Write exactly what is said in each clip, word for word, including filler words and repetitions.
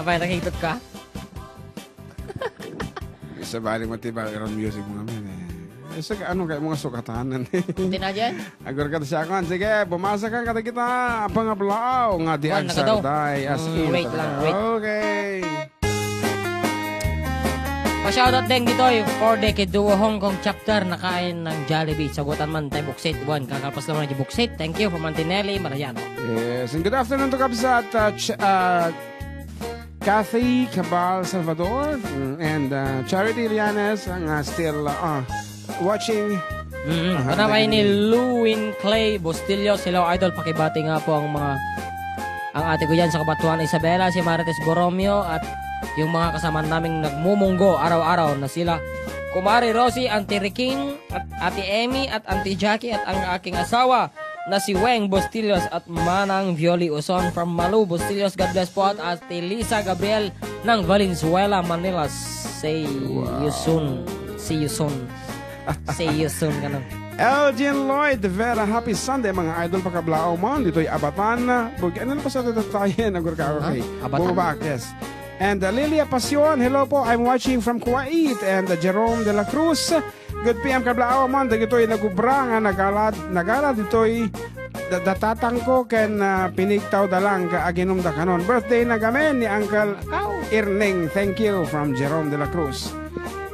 May nakikita ka? Sabali mo ti background music mo ngamin, eh. Eh, saka ano kaya mga sukatanan, eh? Tinadyan? Agor ka ta siya, kuwan. Sige, bumasa ka, kada kita, pangablaaw nga di Kuwan, nagadaw. Agsarday, as Mm, in, wait talaga. Lang, wait. Okay. Pa-shoutout din ditoy for the Kiduo Hong Kong chapter, nakain ng Jollibee. Sagutan man tayo buksit. Buwan, kakalpas lang na yung buksit. Thank you for Mantinelli, Mariano. Yes, and good afternoon to Kabsat, uh, Ch-, uh, Kathy Cabal Salvador, mm, and, uh, Charity Llanes, ang, uh, still, uh, watching. Mm-mm. Ah, Panamay ni naging Lewin Clay Bustillos. Hello, idol. Pakibati nga po ang mga, ang ate ko dyan sa Kabatuan, Isabela, si Marites Borromeo, at yung mga kasama naming nagmumunggo araw-araw na sila Kumari Rosie, Auntie Riking, at Ate Emmy, at Auntie Jackie, at ang aking asawa na si Weng Bustillos at Manang Violi Uson from Malu Bustillos. God bless po, at Ate Lisa Gabriel ng Valenzuela, Manila. See you Wow. soon. See you soon. See you soon, ganun. Elgin Lloyd Vera, happy Sunday, mga idol, pakablaaw man, ditoy Abatan. Bug-, ano na pa sa tatatayan? Agor ka, Ah, okay. Abatan? Bumabakes. And, uh, Lilia Pasion, hello po, I'm watching from Kuwait. And, uh, Jerome de la Cruz, good P M kablaaw man, dagitoy nagubra nga nagala, nagala ditoy da-, datatang ko ken, ah, pinigtaw da lang ka aginum da kanon. Birthday na gamin ni Uncle Irning. Thank you from Jerome de la Cruz.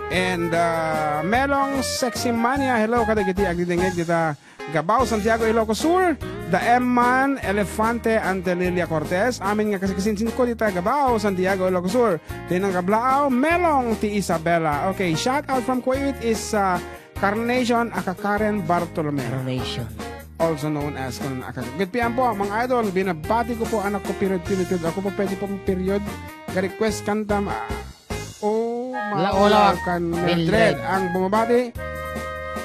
And, ah, Melong Sexy Mania, hello kadagiti agdidingeg dita Gabao, Santiago, Ilocos Sur. Da Emman Elefante, Ante Lilia Cortez. Amin nga kasikasinsin ko dita Gabao, Santiago, Ilocos Sur. Tinang kablaaw, Melong ti Isabela. Okay, shout out from Kuwait is, ah, Carnation Akakaren Bartolome. Carnation. Also known as kun Akak-, good P M po, mga idol, binabati ko po anak ko, period, period, period. Ako po, pwede po period. Ka-request kanta, ma-, oh, La-, wala. Maulaw kan Mildred. Mildred. Ang bumabati,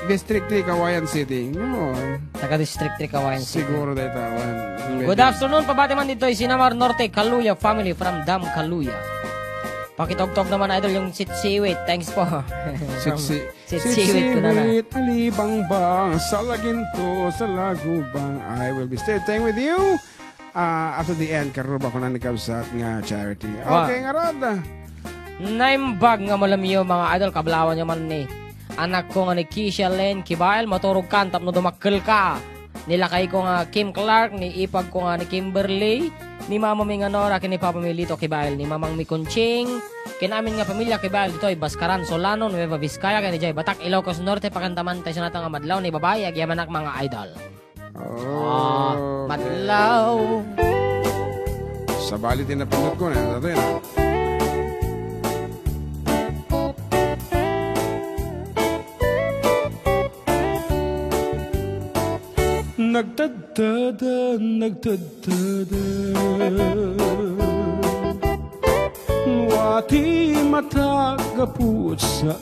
District three, Kawayan City. Yun. Taga District three, Kawayan City. Siguro dahil tawan. Good afternoon, pabati man dito, Sinamar Norte, Kaluya family from Dam Kaluya. Pakitugtog naman, idol, yung sitsiwit. Thanks po. From Sitsi-, Sitsiwit ko na na. Sitsiwit, alibang ba, sa laginto, sa lagubang, I will be staying with you. Ah, up to the end, karuba ko na ni Kabsat nga Charity. Wow. Okay, ngarud. Naimbag nga malamiyo, mga idol, kablawan nyo man ni anak ko nga ni Kisha Lynn Kibael, maturog ka tapno dumakkel ka. Ni lakay ko nga Kim Clark, ni ipag ko nga ni Kimberly, ni mama mi nga Nora, ken ni papa mi Lito Kibael, ni mamang mi Conching, ken amin nga pamilya Kibael ditoy Bascaran, Solano, Nueva Vizcaya, ken idiay Batac, Ilocos Norte, pakantaman tayo sa natang nga madlaw ni babae, agyamanak mga idol. Ah, okay. Madlaw. Sabali ti napindot ko na, ito yun. Nagtadtada, nagtadtada. Wati matagapusan.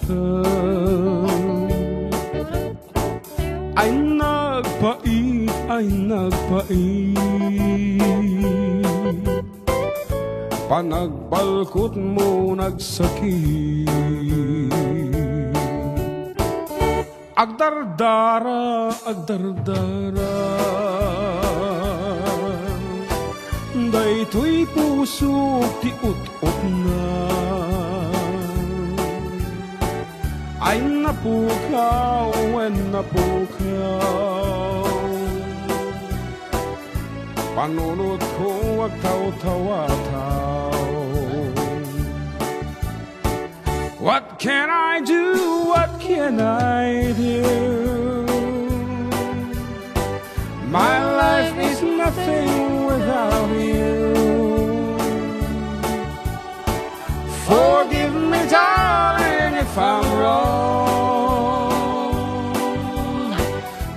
Ay nagpait, ay nagpait. Panagbalkot mo nagsakit. Agdardara, agdardara. Daytoy pusok ti ut-utna. Ay napukaw, wen napukaw. Panunotko agtawtawataw. What can I do? What can I do? My life is nothing without you. Forgive me, darling, if I'm wrong.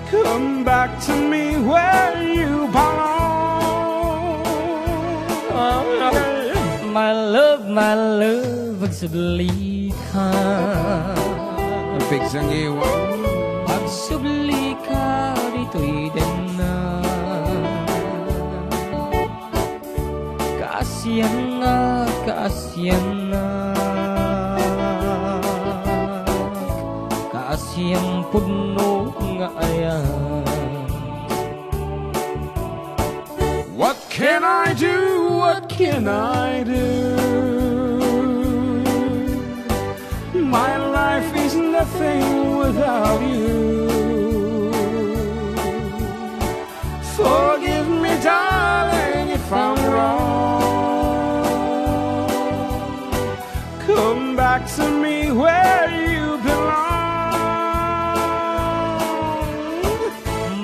Come back to me where you belong. My love, my love, agsubli ka. Pigsangiwan. Agsubli ka ditoy denna. Kaasiannak, kaasiannak, kaasian pudno nga ayan. What can I do? What can I do? My life is nothing without you. Forgive me, darling, if I'm wrong. Come back to me where you belong.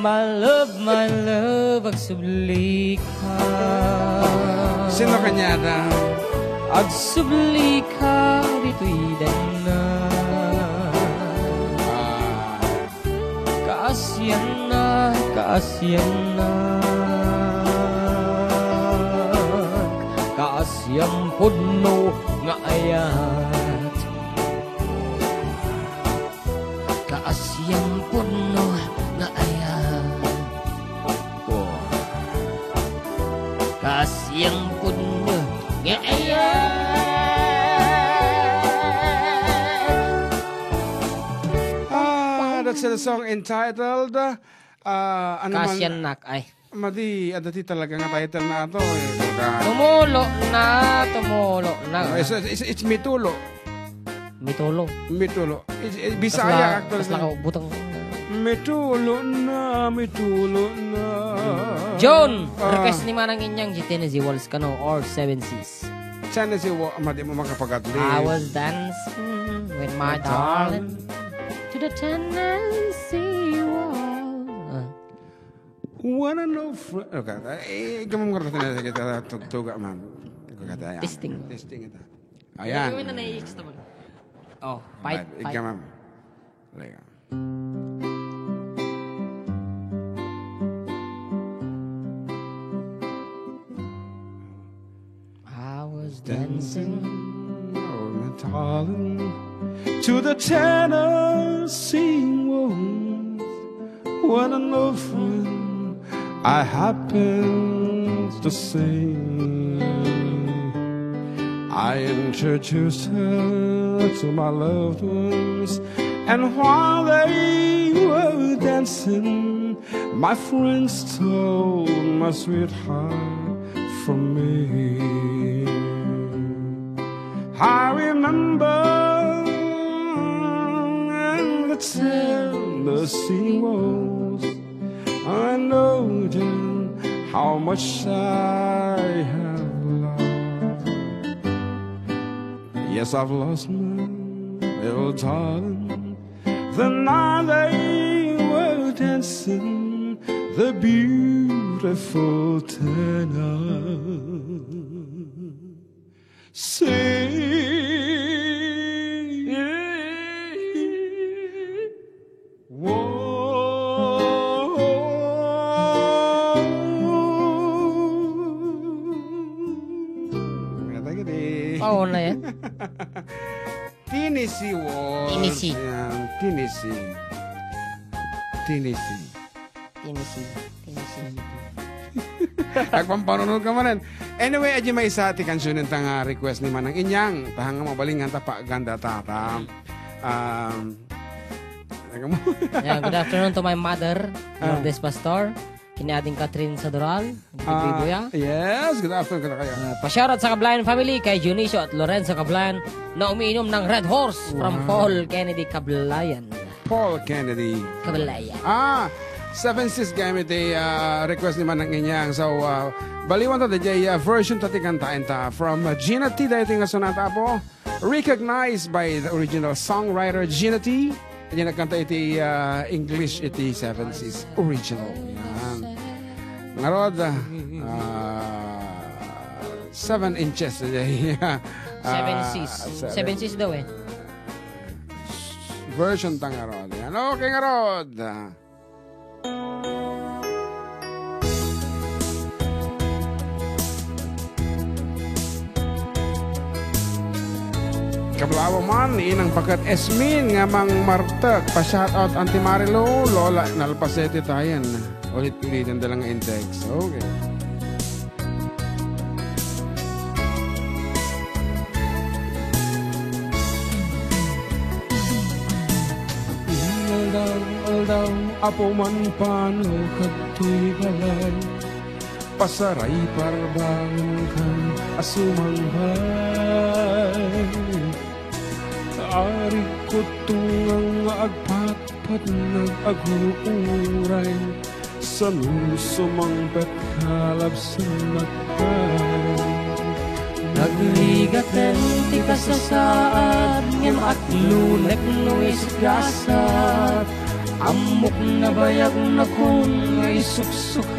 My love, my love, agsubli ka. Sino kanya ta? Agsubli ka ditoy danan. Ah. Kaasiannak, kaasiannak, kaasian pudno nga ayat. Kaasian pudno nga ayat. Oh. Kaasian pudno nga ayat. Ah, that's the song entitled, uh, ano man, Kaasiannak, ay. Madi, adda ti talaga nga title na ato, eh. Tumulo na, tumulo na. No, it's, it's, it's Mitulo. Mitulo. Mitulo. It's, it's Bisaya, actually. Kasla ka butang. Mitulo na, mitulo na. John, ah, request ni Manang Inyang, Tennessee Waltz kano or Seven Seas. Tennessee Waltz, madi mo makapagadli. I was dancing with my darling to the Tennessee Waltz. Ah. Wanna know fr-, okay, eh, gamam nga rin na kita tugtuga, ma'am. Testing. Testing ita. Ayan. Gawin na naiiks naman. Oh, fight, fight. Gamam. Talaga. I was dancing, oh, my darling, to the Tennessee Waltz when an old friend I happened to see. I introduced her to my loved ones, and while they were dancing, my friend stole my sweetheart from me. I remember the Tennessee Waltz. I know then how much I have lost. Yes, I've lost my little darling. The night they were dancing, the beautiful Tennessee. Whoa. Kata gini. Pauna yan. Tennessee Waltz. Tennessee. Yan, Tennessee. Tennessee. Tennessee. Tennessee. Agpampanunod ka manen. Anyway, adi maysa ti kansionen ta nga request ni Manang Inyang. Tahang nga mabalingan ta pa ganda ta, ta. Um, ano mo? Yeah, good afternoon to my mother, Ah. Lourdes Pastor. Kini Ading Catherine Sadoral, Ah, Bibuya. Yes, good afternoon, kada kayo. Ah, pa-shoutout sa Kablayan family, kay Dionisio at Lorenzo Kablayan na umiinom ng Red Horse from Wow. Paul Kennedy Kablayan. Paul Kennedy. Kablayan. Ah, Seven Seas gamit ti, ah, request ni Manang Inyang. So, ah, baliwan ta, di, ah, version ta ti kantaen ta. From, ah, Gina T, dahil nga sonata po. Recognized by the original songwriter Gina T. Kanya nagkanta iti, ah, English iti Seven Seas original. Yan. Ngarod, ah, seven inches. Ah, Seven Seas. Seven. Seven Seas daw eh. Version ta ngarod. Yan. Okay, ngarod. Kablawa man, inang paket Esmin nga mangmartek, pa-shoutout Auntie Marilu, Lola, nalpasete tayan. Ulit-ulitan da lang nga index. Okay. Aldaw-aldaw, Apo, manpano kadtoy balay, pasaray parbangan a sumangbay. Arigko tungang nga agpatpatnag aguray, sanun sumangpet kalabsan nagpay. Nagrigaten ti kasasaad, ngem atlunek no isgasat. Ammok nabayag nakon nga isuksukat.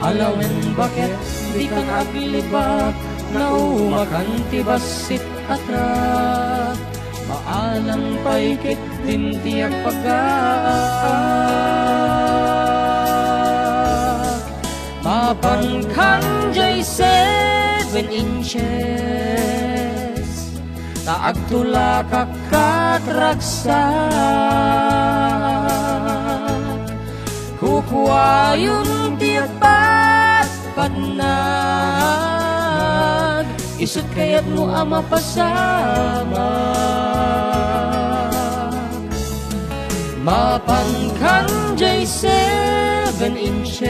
Alawen baket dikan aglibak, naumakan ti bassit a trak. Maalam pay ketdin ti agpagaak. Mapan kan jay seven inches, ta agtulakak kat ragsak. Kukuayon ti agpatpatnag, isut kayatmo a mapasamak. Mapan kan jay seven inches,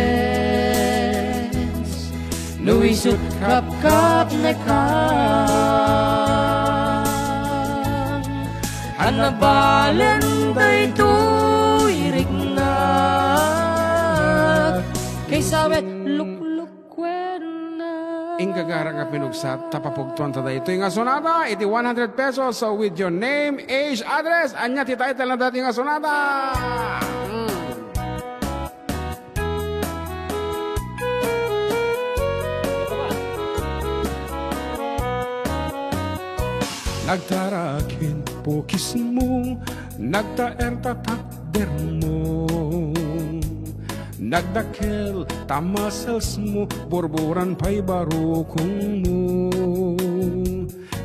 no isut kapkapnekak. Anabalen daytoy riknak, kaysa met luklukwennak. Inggagara nga pinugsa, ta papugtuanta daytoy nga sonata iti one hundred pesos, so with your name, age, address, ania ti title na daytoy nga sonata? Hmm. Nagtaraken pukismo, nagtaer ta takdermo. Nagdakkel ta musclesmo, burburan pay barukongmo.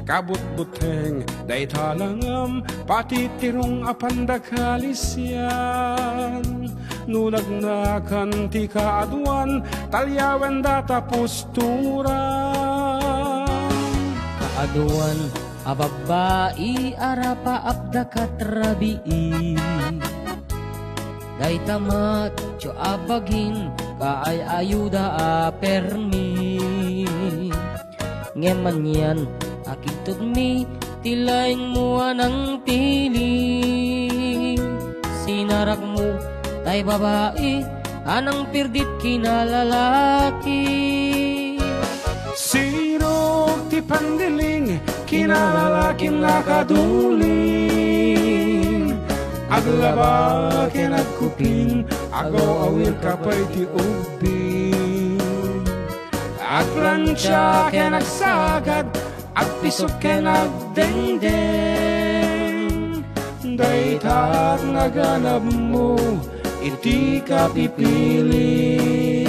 Kabutbuteng dayta langam, pati tirong a pandakalisian. No nagnakan ti kaaduan, talyawenda ta pusturan. Kaaduan a babbai a rapaapda kat rabii. Dayta matcho a bagin kaay-ayuda a permi. Ngem anian a kidtutmi ti laingmo a nangpili. Sinarakmo tay babai a nangpirdit kinalalaki. Sirok ti pandiling, kinalalakin nakaduling. Aglaba ken agkuping, agaw-awir ka pay ti ubbing. Agplancha ken agsagad, agpisok ken agdengdeng. Dayta naganabmo iti kapipili.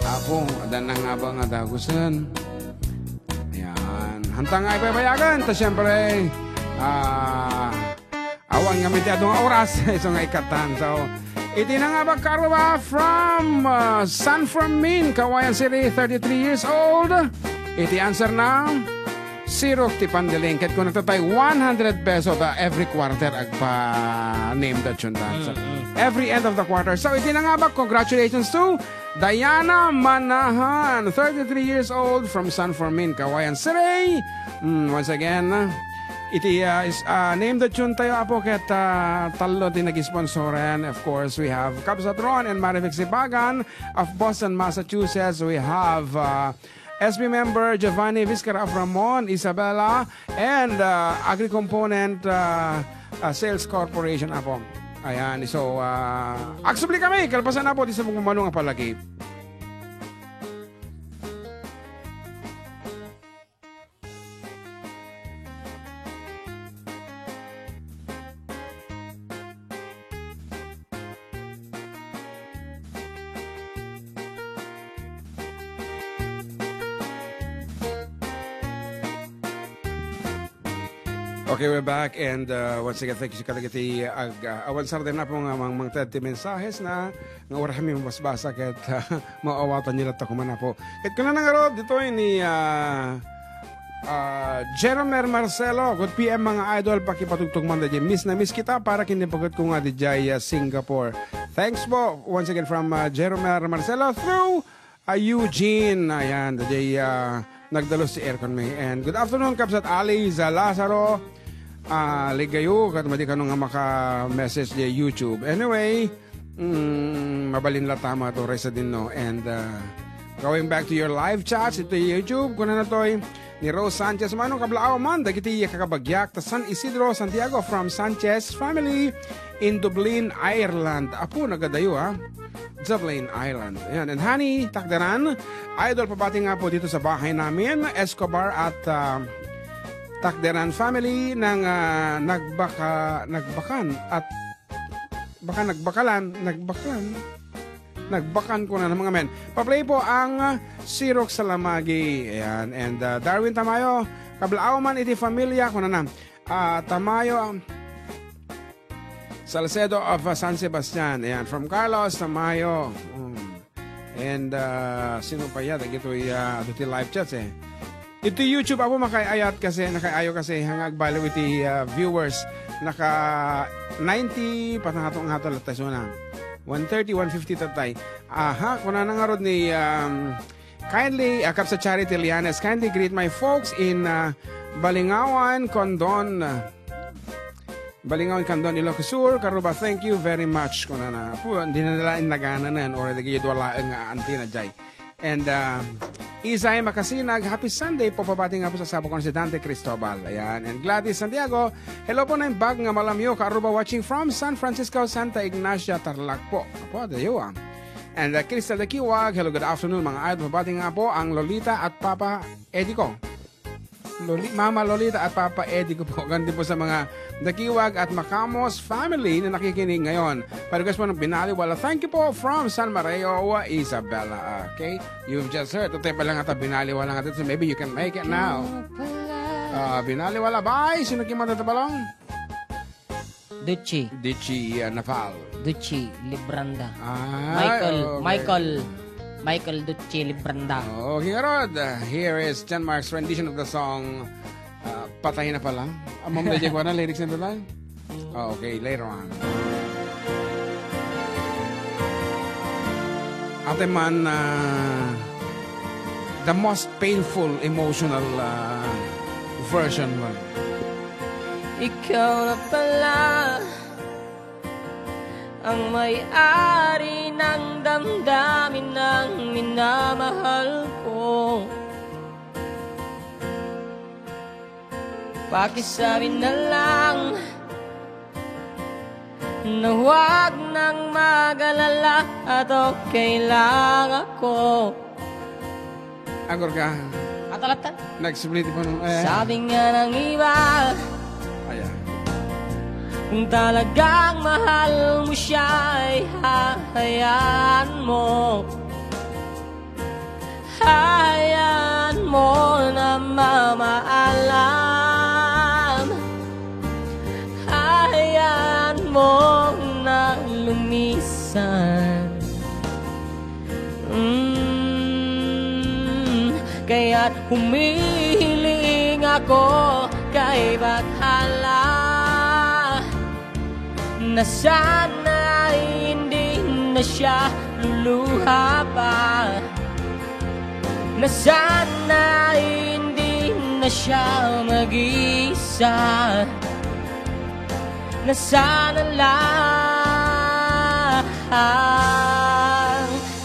Apo, adda nangabak nga dagusen. Ayan. Hanta nga ipaybayagan, ta siyempre, ah, awan nga iti adu nga oras, isu nga ikatan. So, iti nangabak karua from, ah, San Fermin, Cauayan City, thirty-three years old. Iti answer na, sirok ti pandiling. Ket kunana tay one hundred peso ta every quarter agpa-name the tune dancer. Mm, mm. Every end of the quarter. So, iti nangabak, congratulations to Diana Manahan, thirty-three years old, from San Fermin, Cauayan City. Mm, once again, iti, ah, is, ah, name the tune tayo, apo, ket, ah, tallo ti nag-sponsoran. Of course, we have Kabsat Ron and Marivic Sibagan of Boston, Massachusetts. We have, ah, S B member Giovanni Vizcarra of Ramon, Isabela, and, ah, Agri-Component, ah, ah, Sales Corporation, apo. Ayan, so, ah, agsubli kami, kalpasan na po, di sa pagmamano nga palagi. Okay, we're back, and, uh, once again, thank you sa kadagiti ag-, uh, awan sarden na po nga mang, mangted ti mensahes na nga uray mi mabasbasa ket, uh, maawatan nyo latta kuman na po. Ket kuna na nga rod, dito ni, uh, Ah, Jeromer Marcelo, good P M mga idol, pakipatugtog man daydiay Miss na Miss Kita para ken ni pagod ko nga daydiay, ah, Singapore. Thanks po once again from, ah, Jeromer Marcelo through, ah, Eugene. Ayan, daydiay, ah, Nagdalus ti aircon mi. And good afternoon, Kabsat Aliza Lazaro. Ah, ligayo, ket madi kano nga maka-message di YouTube. Anyway, mm, mabalin la tama to, Reza Dino. And, ah, going back to your live chats iti YouTube, kuna natoy ni Rose Sanchez, "Mano kablaaw man, dagiti kakabagiak ta San Isidro, Santiago from Sanchez family in Dublin, Ireland." Apo, nagadayo, ha? Dublin, Ireland. Ayan. And Honey Takdaran, idol, pabati nga po dito sa bahay namin. Escobar at, ah, Takdaran family ng, ah, nagbaka-, nagbakan at baka nagbakalan, nagbakan, nagbakan ko na ng mga men. Pa-play po ang, ah, Sirok sa Lamagi. Ayan. And, ah, Darwin Tamayo, kablaaw man iti familia, kuna na. Ah, Tamayo, Salcedo of, uh, San Sebastian. Ayan, from Carlos Tamayo. Mm. And, uh, sino pa ya? Dagitoy, uh, adu ti live chats, eh. Iti YouTube, apo, makay-ayat kasi, nakay-ayo kasi, nga agbaliw iti, uh, viewers. Naka ninety, patang ato nga ato latta isuna. One thirty, one fifty tatay. Aha, kuna na nga rod ni, um, kindly, uh, Kapsa Charity Lianes, kindly greet my folks in, uh, Balingawan, Condon. Balingaw, Candon, Ilocos Sur, Karuba, thank you very much. Kuna na, pu, hindi na nila inagana na yan, or nagigidwalaeng nga antenna jay. And, uh, Isay Makasinag, happy Sunday po, pabati nga po sa sabo ko si Dante Cristobal. Ayan. And Gladys Santiago, hello po, naimbag nga malamyo, Karuba, watching from San Francisco, Santa Ignacia, Tarlac po. Apo, adayo, ah. And, uh, Crystal Dakiwag, hello, good afternoon, mga idol. Pabati nga po ang Lolita at Papa Eddie ko. Loli-, Mama Lolita at Papa Eddie ko po. Ganti po sa mga Dakiwag at Makamos family na nakikinig ngayon. Pa-request po ng Binaliwala. Thank you po from San Mateo, Isabela. Okay? You've just heard. Ito pa lang ata Binaliwala nga ito. So maybe you can make it now. Ah, Binaliwala. Bye! Sino kimanta ito pa lang? Ducci. Ducci, ah, Nafal. Ducci Libranda. Ah, Michael, okay. Michael, Michael Ducci Libranda. Okay, Rod. Uh, here is John Mark's rendition of the song, uh, Patay na Pala. Amam na jay ko na lyrics na lang. Okay, later on. Ate man, uh, the most painful, emotional, uh, version mo. Ikaw na pala ang may-ari ng damdamin ng minamahal ko. Pakisabi na lang na huwag nang mag-alala at okay lang ako. Agor ka. Atalatan. Nag-split pa nung, eh. Sabi nga ng iba, ayan, kung talagang mahal mo siya, ay hahayaan mo. Hayaan mo na mamaalam. Hayaan mo na lumisan. Mm, kaya't humihiling ako kay Bathala na sana'y hindi na siya luluha pa, na sana'y hindi na siya mag-iisa, na sana lang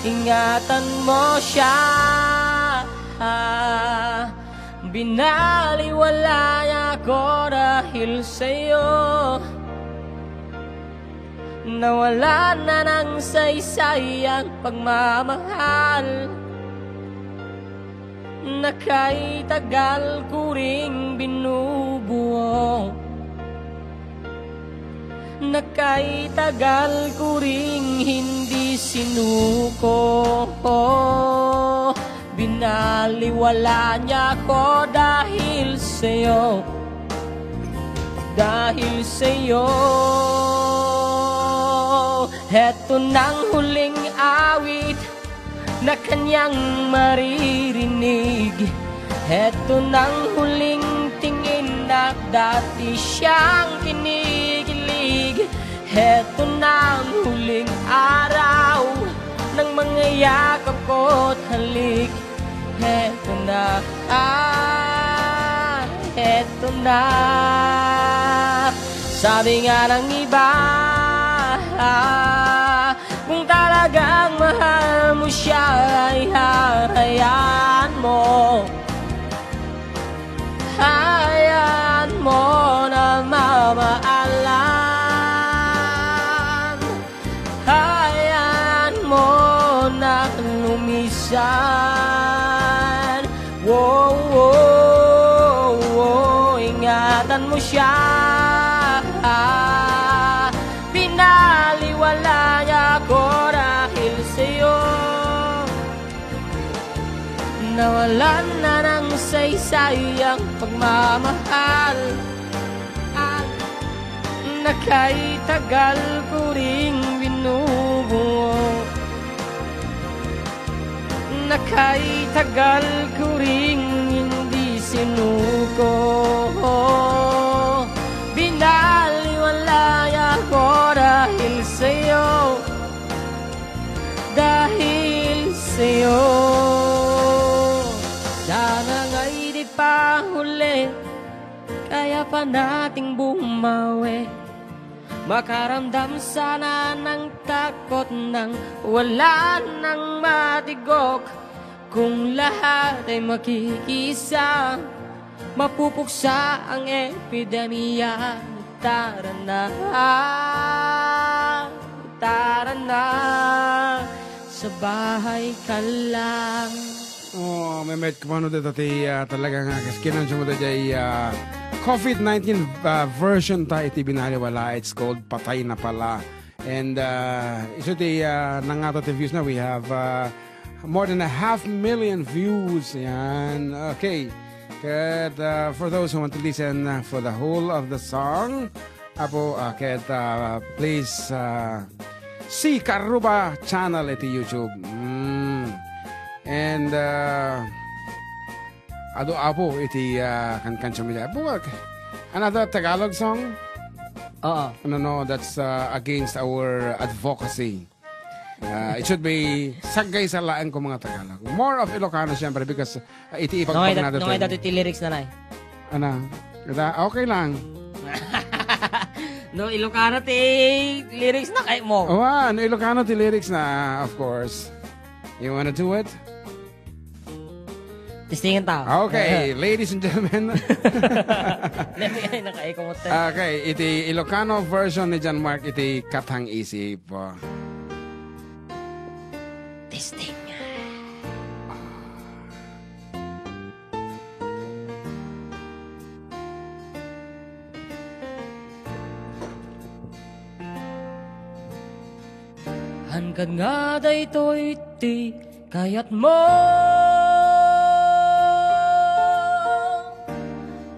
ingatan mo siya. Binaliwala niya ako dahil sa'yo. Nawala na ng saysay ang pagmamahal na kay tagal ko ring binubuo, na kay tagal ko ring hindi sinuko. Binaliwala niya ako dahil sa'yo, dahil sa'yo. Heto nang huling awit na kanyang maririnig. Heto nang huling tingin na dati siyang kinikilig. Heto nang huling araw ng mga yakap ko't halik. Heto na Ah, eto na. Sabi nga ng iba, kung talagang mahal mo siya, ay hayaan mo. Hayaan mo na mamaalan. Hayaan mo na lumisan. Wow, wow, wow, ingatan mo siya. Binaliwala niya ako dahil sa'yo. Nawalan na ng saysay ang pagmamahal. Nakaitagal ko ring binubuo. Nakaitagal ko ring hindi sinuko. Binaliwala ako dahil sa'yo. Dahil sa'yo. Sana nga'y di pa huli. Kaya pa nating bumawi. Makaramdam sana ng takot nang wala nang matigok. Kung lahat ay makikisa, mapupuksa ang epidemya. Tara na, tara na, sa bahay ka lang. Oh, Mehmet, kumano dito ti, ah, talaga nga, kas kinansa mo dito, ah, covid nineteen, ah, version ta iti binaliwala. It's called Patay na Pala. And, uh, isu ti, uh, nangato ti views na. We have, uh, more than a half million views. Yan. Okay. Ket, uh, for those who want to listen, uh, for the whole of the song, apo, uh, ket, uh, please, uh, see Karuba channel iti YouTube. Mm. And, uh, Adu apo iti, ah, kankansiam iti. Apo, another Tagalog song? Oo. No, no, that's, uh, against our advocacy. Uh, it should be saggay sa laeng ko mga Tagalog. More of Ilocano, siyempre, because, uh, iti ipag-, no, no, iti lyrics na, nay. Ana? Kita, okay lang. No, Ilocano ti lyrics na kay mo. Oh, ah, no, Ilocano ti lyrics na, of course. You wanna do it? Testingan ta. Okay, ladies and gentlemen. Let me, ay, nakaiko mo, te. Okay, iti Ilocano version ni John Mark iti Katang Isip. Testing. Hankad nga daytoy ti kayatmo,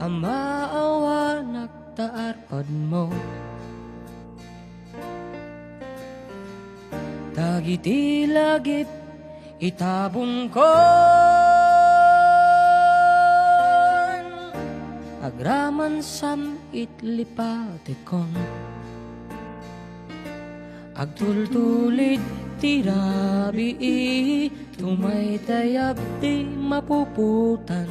a maawanak ta arpadmo. Dagiti lagip itabunkon, agraman sam it lipatekon. Agtultulid ti rabii, tumaytayab ti mapuputan.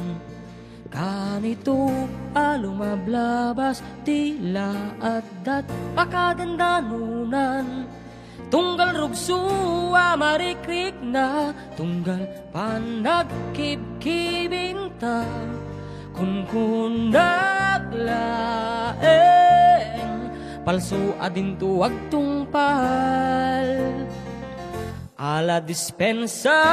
Kanito a lumablabas ti laaddat pakadandanonan. Tunggal rugso a marikrikna, tunggal panagkibkibingta. Kunkunak laeng, palso a dinto agtungpal. Ala dispensa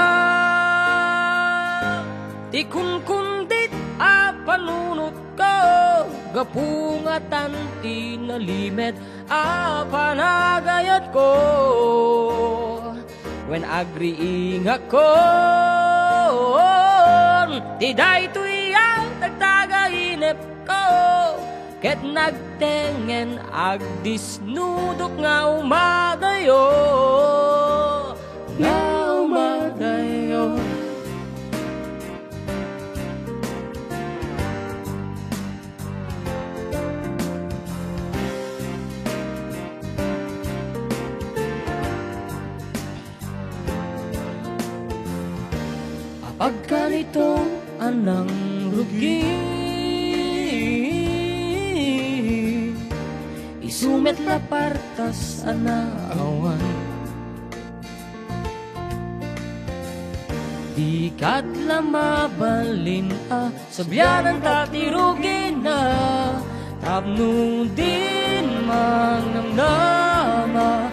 ti kunkundit a panunotko, gapu nga tan ti nalimed a panagayatko. Wen agriingakon ti daytoy a nagtagainepko, ket nagtengen agdisnudok nga umadayo, nga umadayo. Apagkanito nangrugi. Isu met la partas a naawan. Dikat la mabalin a sabiananta ti rugina. Tapno din mangnamnama,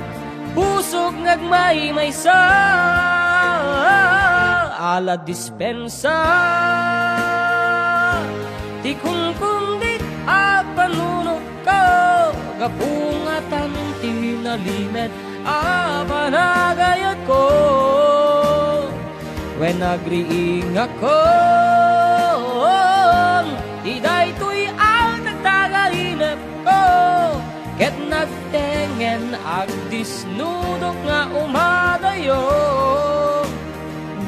pusok nga agmaymaysa, ala dispensa. Ti kunkundit a panunotko, gapu ngatan ti nalimed a panagayatko. Wen agriingakon ti daytoy a nagtagainepko, ket nagtengen agdisnudok nga umadayo,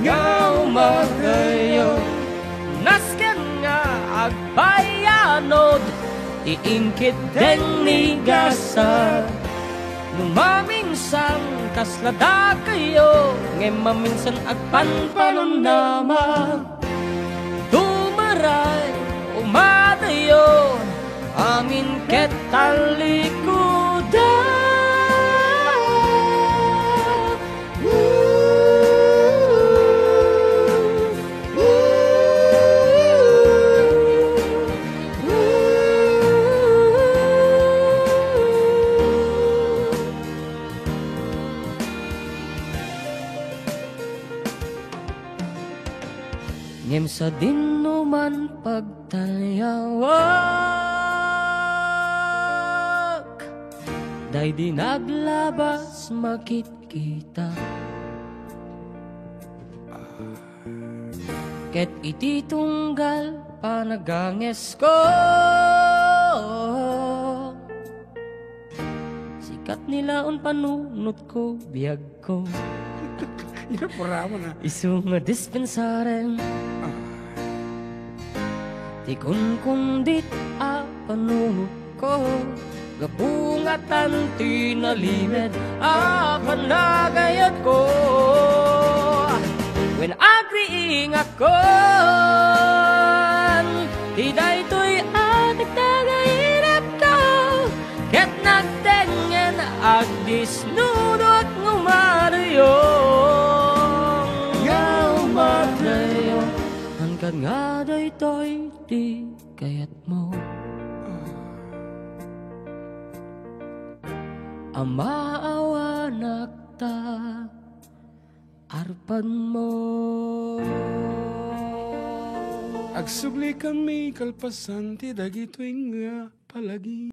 nga umadayo. Nasken nga agpayanod ti inkit deng ni gasa. No maminsan, kasla dakayo, ngem maminsan agpanpanunama. Dumaray, umadayo, amin ket talikuda. Ngem sadino man pagtaliawak, daydi naglabas makitkita. Ket iti tunggal panagangesko, sikat ni laon panunotko, biagko. Ina, purama na. Isu nga dispensaren. Ah. Ti kunkundit a panunotko, gapu ngatan ti nalimed a panagayatko. Wen agriingakon ti daytoy a nagtagainepko, ket nagtengen agdisnudok nga umadayo. Nga umadayo. Angkan nga daytoy ti kayatmo. Amaawanak ta arpadmo. Agsubli kami kalpasan ti dagitoy nga palagi.